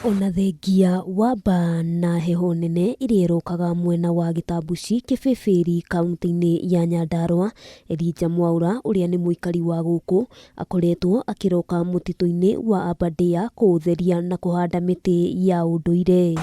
Ona thengia wa mbaa na heho nene ĩrĩa ĩrokaga mwena wa Gĩtambuci Kĩbĩbĩri kauntĩ-inĩ ya Nyandarua, Elijah Mwaura ũrĩa nĩ mũikari wa gũkũ akoretwo akĩroka mũtitũ-inĩ wa Aberdare kũũtheria na kũhanda mĩtĩ ya ũndũire.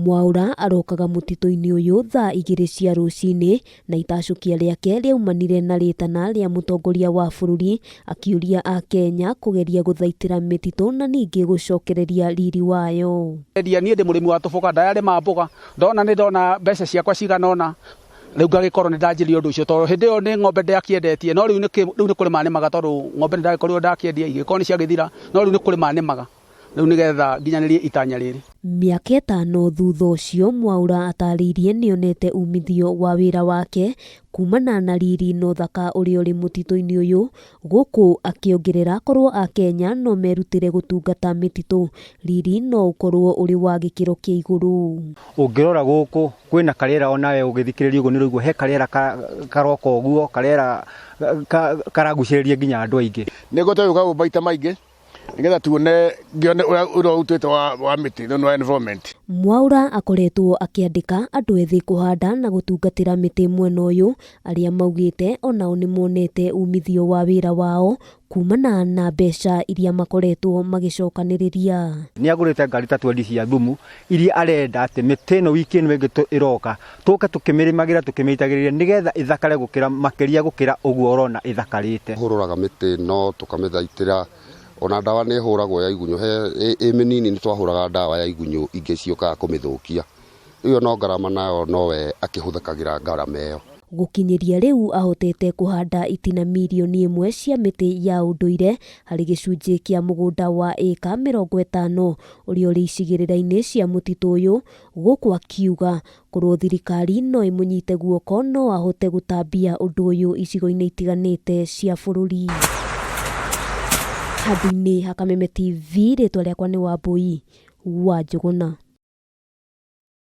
Mwaura arokaga mũtitũ-inĩ ũyũ thaa igĩrĩ cia rũcinĩ na itacũkia rĩake rĩaumanire na rĩtana rĩa mũtongoria wa bũrũri akĩũria Akenya kũgeria gũthaitĩra mĩtitũ na ningĩ gũcokereria riri wayo. Endia niĩ ndĩ mũrĩmi wa tũboga ndararĩma mboga ndona nĩ ndona mbeca ciakwa cigana ũna rĩu ngagĩkorwo nĩ ndanjirie ũndũ ũcio tondũ hĩndĩ ĩyo nĩ ng'ombe ndakĩendetie no rĩu nĩ kũrĩma nĩmaga tondũ ng'ombe nĩ ndagĩkorirwo ndakĩendia igĩkorwo nĩ ciagĩthira no rĩu nĩ kũrĩma nĩmaga rĩu nĩgetha nginyanĩrie itanya rĩrĩ. Mĩaka ĩtano thutha ũcio, Mwaura atarĩirie nĩonete umithio wa wĩra wake kumana na riri na ũthaka ũrĩa ũrĩ mũtitũ-inĩ ũyũ, gũkũ akĩongerera korwo Akenya no merutĩre gũtungata mĩtitũ, riri no ũkorwo ũrĩ wa gĩkĩro kĩa igũrũ. Ũngĩrora gũkũ kwĩna karĩera onawe ũgĩthikĩrĩria ũguo nĩ ũraigua he karĩera karoka ũguo, karĩera karagucĩrĩria nginya andũ aingĩ. Nĩ ngũtũgũka gũkũ maita maingĩ nĩgetha tuone ngĩone ũrĩa ũrĩa ũrutĩte wa, wa mĩtĩ thĩinĩ wa environment. Mwaura akoretwo akĩandĩka andũ ethĩ kũhanda na gũtungatĩra mĩtĩ mwena ũyũ, arĩa maugĩte onao nĩmonete umithio wa wĩra wao kumana na mbeca iria makoretwo magĩcokanĩrĩria. Nĩ agũrĩte ngari ta twendi cia thumu iria arenda atĩ mĩtĩ ĩno wiki ĩno ĩngĩ ĩroka tũke tũkĩmĩrĩmagĩra tũkĩmĩitagĩrĩria nĩgetha ĩthakare gũkĩra makĩria gũkĩra ũguo ũrona ĩthakarĩte. Hũrũraga mĩtĩ ĩno tũkamĩthaitĩra ona ndawa nĩ ĩhũragwo ya igunyũ he ĩ mĩnini nĩ twahũraga ndawa ya igunyũ ingĩ ciũkaga kũmĩthũkia rĩu no ngarama nayo nowe akĩhũthĩkagĩra ngarama ĩyo. Gũkinyĩria rĩu ahotete kũhanda itina mirioni ĩmwe cia mĩtĩ ya ũndũire harĩ gĩcunjĩ kĩa mũgũnda wa ĩka 50 ũrĩa ũrĩ icigĩrĩra-inĩ cia mũtitũ ũyũ, gũkũ akiuga korwo thirikari no ĩmũnyite guoko no ahote gũtambia ũndũ ũyũ icigo-inĩ itiganĩte cia bũrũri. Handũ-inĩ ha Kameme TV, rĩtwa rĩakwa nĩ Wambũi wa Njũgũna.